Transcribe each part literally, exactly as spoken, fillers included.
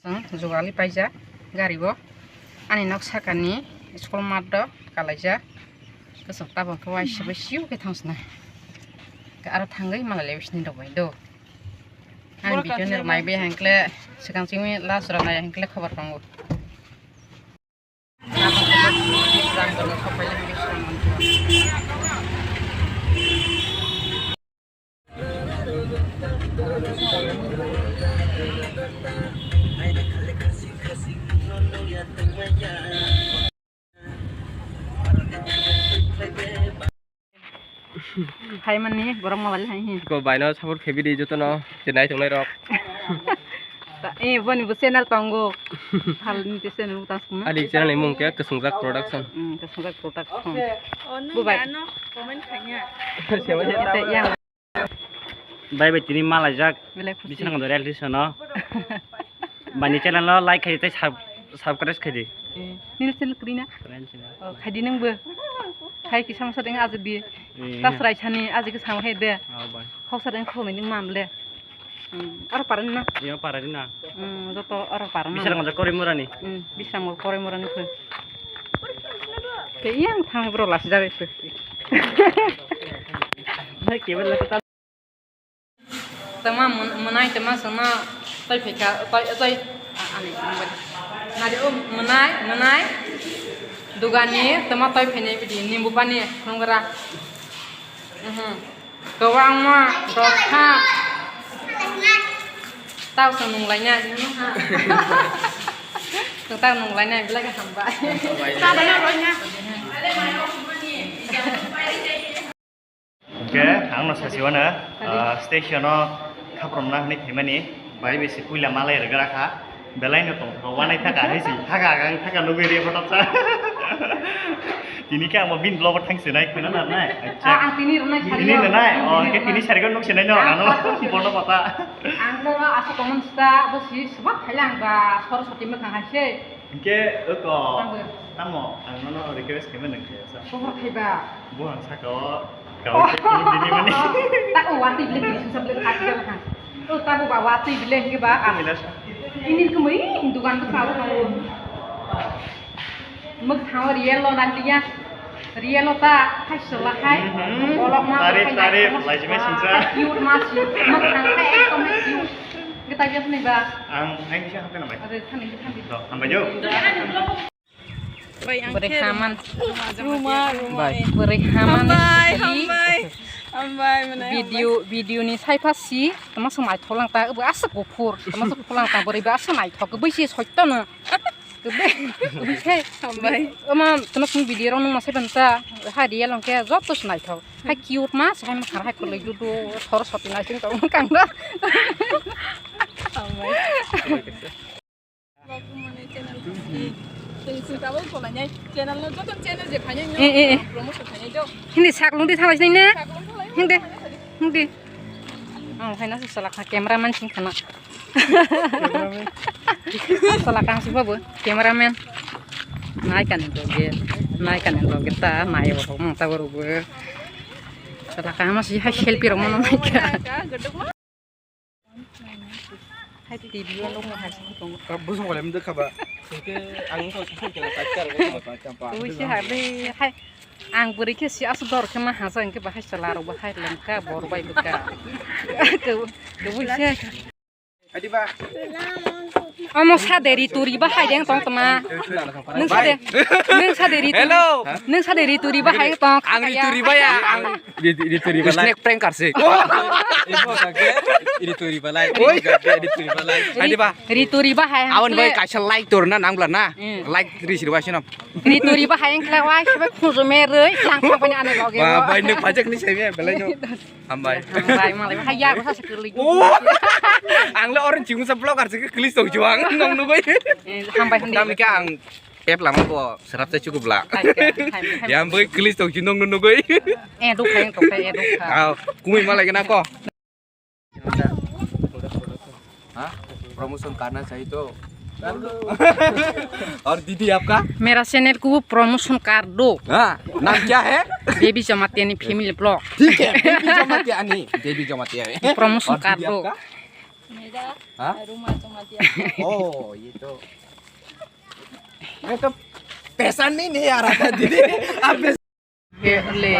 Ang jugali paijak gari o. Ani nok sakani school mat do kalaijak. Kwchwng tabuk khe waisa bai sio khe thang sinai. Aro thangwi malai lai sini rok bai do. Ani video ni rok nai bai hangkle swkang simi last rok nai hangkle khobor tongo. Hai mani borok mobile hai hi. Ko baino support khebi di jotono je nai tongnai rok. Ta, eh, boni bo channel tongo. Hal ni te channel utas kuma. Ani channel ni mung khe Kwswngjak Production. Hmm, Kwswngjak Production. Bo bai. Ano comment khanya. Ete yang. Bai bai tini malaijak. Belai khusi. Bising do reality show no. Bani channel no like khai tei sub-, subscribe khai di. Eh, nini channel kwrwi na? Kren channel. Oh, khai di nang bo. Khai kisa masa deng aje di. Eh. Tas rai sani aje ke sang khai de. Oh, bai. Khoksa deng khok ni mam le. Hmm, aro paran na? Iyo, paran na. Hmm, joto aro paran na. Bising do Korimurani. Hmm, bising do Korimurani khe. Ke yang thang bro las jabe khe. Hai ke bela. Tama mwnai tama sana tai phaikha tai tai ani nadi o mwnai mwnai dugani tama tai phainai bidi nimbu pani nungra. Mhm. Kwbangma dopha. Tao se nunglainai. Tao nunglainai belai khe hambai. Tao belai roina. Hwnkhe ang no sasiwano, ah, station o khaprom na hwnwi phaimani bai bisi puila malai rwgra kha. Belai no tong thok wanai thaka hai si thaka ang thaka nugui ri photo cha. Tini khe ang bo bin vlog o thang sinai khuna na nai. Acha. Ah, ang tini rwnai sari. Tini rwnai. Oh, hwnkhe tini sari nuk sinai no ano. Bono pata. Ang no asa comment sta bo si subak khaila ang ba Saraswati mwkhang hai se. Hwnkhe oko. Tamo. Tamo ang nono request khaima nang khe sa. Bohor khaiba. Bo ang saka o. Kawai khe kunu bini mani. Ta o watwi bile bini sumsa bile khati jaba kha. O ta bo ba watwi bile hingke ba. Kumi na sa. Ini kumi dugan ko sabu kamu. Mek thawa real lo nanti ya. Real lo ta khai sola khai. Mhm. Bolok ma tarif, khai tarif, khai. Laisi mai singsa. Cute ma si. Mek thawa khai ekdom cute. Kita dia sini ba. Ang, ang bisa hape namai. Ada thaning thaning. To, hambai jo. Bwrwi haman. Ruma, ruma. Bai, bwrwi haman. Hambai, hambai. Hambai, mwnai video, hambai. Video ni saiphasi, tama se naithok lang ta, bo aswk kuphur, tama se kuphur lang ta, bwrwi bo aswk naithok, bwisi soitto no. Bwisi. Hambai. Omo, tama se video rok nung ma saipan ta, ha real hwnkhe joto se naithok. Hai cute ma, hai mwkhang hai kwlwi dudu, Saraswati naising tong kang da. Hambai. Eh, eh, eh. Hindi sak lung di thalai sini na. Hindi, hindi. Oh, hai na sala ka cameraman sing kana. Sala ka si babu cameraman. Nai kan to ge, nai kan to ge ta nai bo mong ta bo. Sala ka ma si hai selfie rok mano nai ka. Hai T V o nukha hai se tongo. Busong kole mdwkha ba. Hwnkhe ang wngkha sisuk kela sakhe aro wngkha. Twi se hai bai hai. Ang bwrwi khe si aswk dor khe ma haja hwnkhe bahai chwla rok bahai lengkha bor bai bwkha. Kwbui se. Adiba. Omo sa de ri turi bahai deng tong tma. Nwng sa de. Nwng sa de ri turi. Hello. Nwng sa de ri turi bahai tong. Ang ri turi baya. Ang Ri-, Rituri balai. Snack prank karsi. Rituri balai. Oi. Rituri balai. Adi ba. Rituri ba hai. Awan bai kaisa like tor na nang bla na. Hmm. Like ri sirwa sino. Rituri ba hai engkla wai sibai khunju meroi lang thang pani ane loge. Ba bai nuk pajak ni sai me belai no. Hambai. Hambai malai hai ya ko sa sekali. Oh. Ang le orang chingu sa vlogger se klis tong juang nong nugoi. Eh, hambai handi. Kami ka ang Pep lama bo serap sai chukup la. Hai ke, hai, hai. Yang bai klis tong chinong nung nugoi. Eh, duk hai, duk hai, eh, duk hai. Ah, kumui malai kena ko. हाँ? प्रमोशन करना चाहिए तो। और दीदी आपका? मेरा चैनल को प्रमोशन कर दो। हाँ, नाम क्या है? बेबी जमातियानी फैमिली ब्लॉग। ठीक है, बेबी जमातियानी, बेबी जमातियानी। प्रमोशन कर दो। और दीदी आपका? मेरा हाँ? रुमाल चुमा दिया। ओ, ये तो, मैं तो पहचान नहीं, नहीं आ रहा था, दीदी। आप पहचान के ले।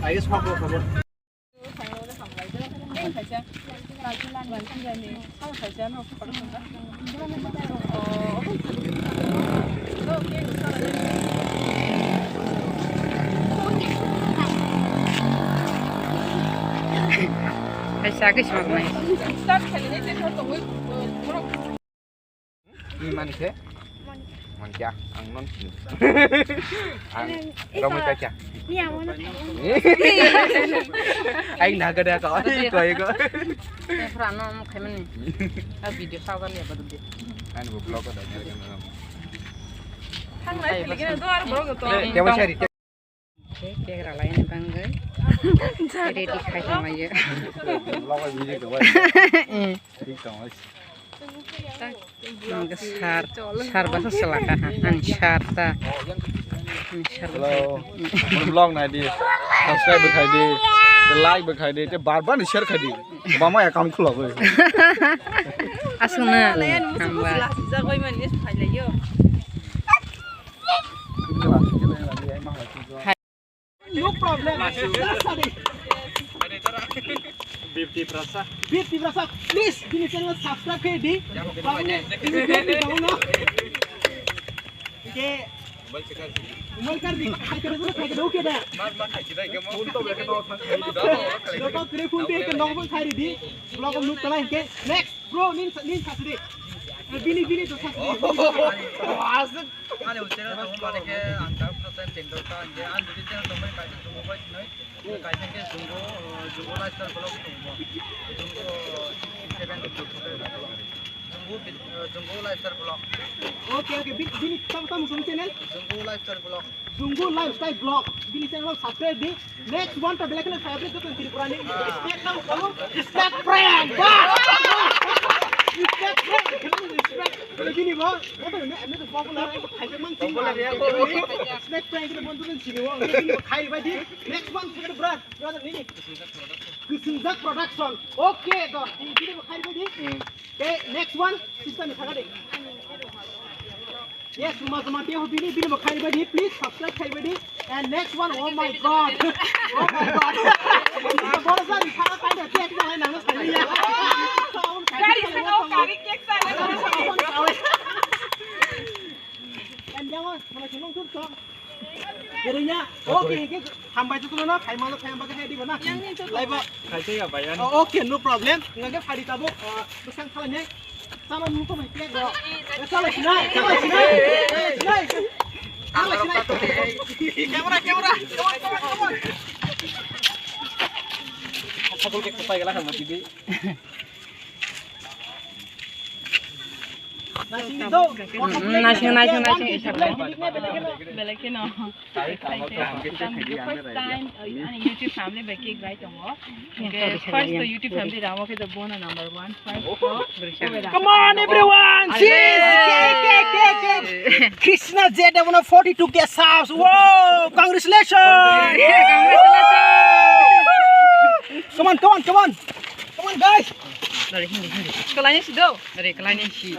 I guess खबर, खबर। Kaisa khe swnamnai. Ni mani khe? Mankya, ang non sini. Ang romoi kacha. Ni ang mano. Ai na gada ka, ai ko, ai ko. Frano mo khaimani. A video sa ga liya badu de. Ani bo vlog ka da. Thang lai khe gina do ar borok to. Te, te, Kek ralaini bangwi ready khai tonglaio. Logo video khe bai. Eh. Thik tong. Ang sar, sar basa salaka ha. Ang sar ta. Ang sar basa. Hello. Mon vlog nai di. Subscribe bo khai di. Te like bo khai di. Te bar bar ni share khai di. Bama ya kam khulogoi. Asuna. Hamba. No problem. Bip Tiprasa. Bip Tiprasa, please, bini channel subscribe khe di. Ini bip di dauna. Oke. Mobile card di, khai khe dulu, khai khe dulu ke da. Joko kre phone pay ke nokbo khai di. Vlog nuk talai ke. Next. Bro, nin sa-, nin sasidi. Eh, bini, bini to sasidi. Oh, asik. Ani uchera tong mane ke ang tak percent tendo ta je an didi channel tong mane kaisa Jumbo bai sinoi. Kaisa ke Jumbo, eh, Jumbo Lifestyle Vlog tong mo. Jumbo, eh, six seven Jumbo, eh, Jumbo Lifestyle Vlog. Okay, okay. Bini, bini tam, tam song channel? Jumbo Lifestyle Vlog. Jungu Lifestyle Vlog, bini channel subscribe di. Next one ta belai kheno subscribe joto Tripura ni. Respect nang kamu, respect prank. Bah! Respect prank, respect. Bini bo, joto ni, ni popular, ni khai man sing. Respect prank ni bondu ni sini wo, bini bo khai bai di. Next one, second brand, joto ni ni. Kusungjak Production. Okay, do. Bini bo khai bai di. Okay, next one, sister ni thaga di. Yes, Ruma Jamatia ho bini, bini bo khai bai di, please subscribe khai bai di. And next one, oh my God. Oh my God. Boro jani thaga khai da, cake jani nang sai ya. Gari se no, gari cake sa le. And yawa, mana chunung tur to. Kirinya, okay, okay. Hambai tu no, khai malo khai hambai khai di bona. Lai ba. Khai ya bai. Oh, okay, no problem. Ngaga phadi tabo, besang khala ne. Sama nung to mai tiak do. Sama sinai, sama sinai. Sama sinai. Camera, camera. Come on, come on, come on. Asal ke kupai gala sama didi. Nasing, nasing, nasing. Belekino. First time, uh, ani YouTube family bai cake bai tongo. First to YouTube family ramo ke the bona number one. First to. Come on, everyone! Cheers! Cake, cake, cake, cake! Krishna J Devona forty-two K subs! Wow! Congratulations! Come on, come on, come on! Come on, guys! Dari hindi, hindi. Kalanya si Do. Dari kalanya si.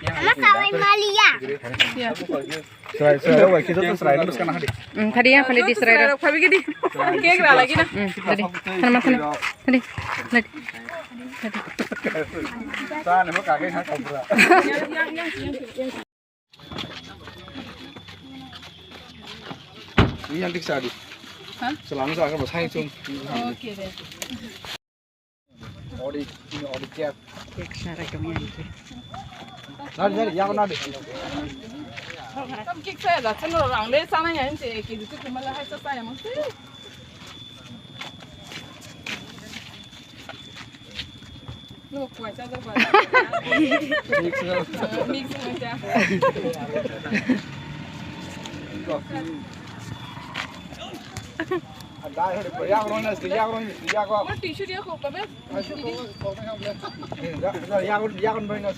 Ama kawai maliya. Srai, srai, wai, kita tuh srai, terus kan hadi. Hmm, tadi ya, tadi di srai. Khabigidi. Cake ra lagi na. Hmm, tadi. Sana, sana. Tadi. Tadi. Sana, mau kagak, ha, kabra. Ini yang diksa di. Hah? Selama saya kan bahasa itu. Oke deh. Ori, ini ori cake. Cake sara kami yang itu. Nadi, nadi, yang nadi. Kam cake saya lah, kan orang le sana ya, ini cake itu cuma lah, saya saya emang sih. Mix na. Mix na siya. Dai hore, yak ron na, yak ron, yak ron. Mo tissue diya ko, kabe? Tissue ko, ko kabe? Ya, ya, yak ron, yak ron bhai na.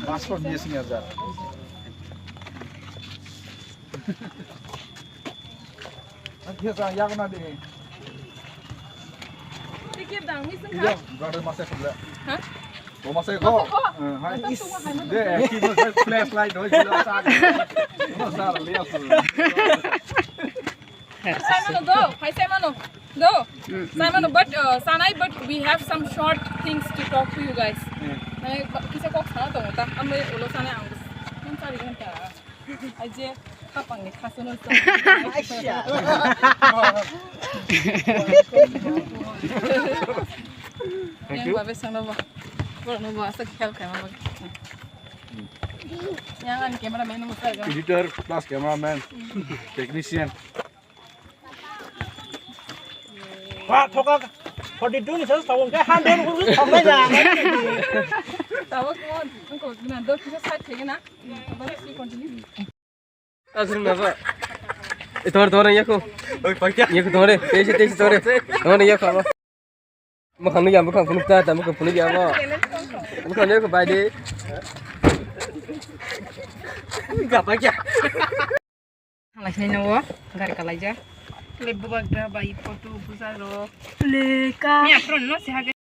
Passport missing as that. Ang kisa yak na di. Tikir dang, missing. Iya, brother masih kerja. Hah? Oh, masih kok. Masih kok. Eh, hai. Masih kok, hai, masih kok. Deh, kita flashlight doi, gila, sa. Gila, sa, lihat tuh. Simon, go. Hi, Simon. Go. Simon, but, uh, Sanai, but we have some short things to talk to you guys. Nai, kisa kok sana tong ta. Ambe ulo Sanai ang. Nang cari kan ta. Aje kapang ni khasano sa. Yang babe sana ba. Boro no ba sa khel kama ba. Yang an cameraman no sa ga. Editor plus cameraman, technician. Wah, thoka forty two ni sasa tawong ke hundred rupees thok na ja. Tawong ko, ko na dos kisa sat thege na. Bas si continue. Asri na sa. Eh, tor, tor, yako. Oi, pakya. Yako, tor, tesi, tesi, tor. Tor, yako, abo. Mukhang ni yam, mukhang phunuk ta, ta mukhang phunuk yam. Mukhang ni yako, bai de. Gapa kya? Halai sini nunggu, gari kalai ja. Le bubagra bai photo buza ro. Le ka. Ni apron no se hage.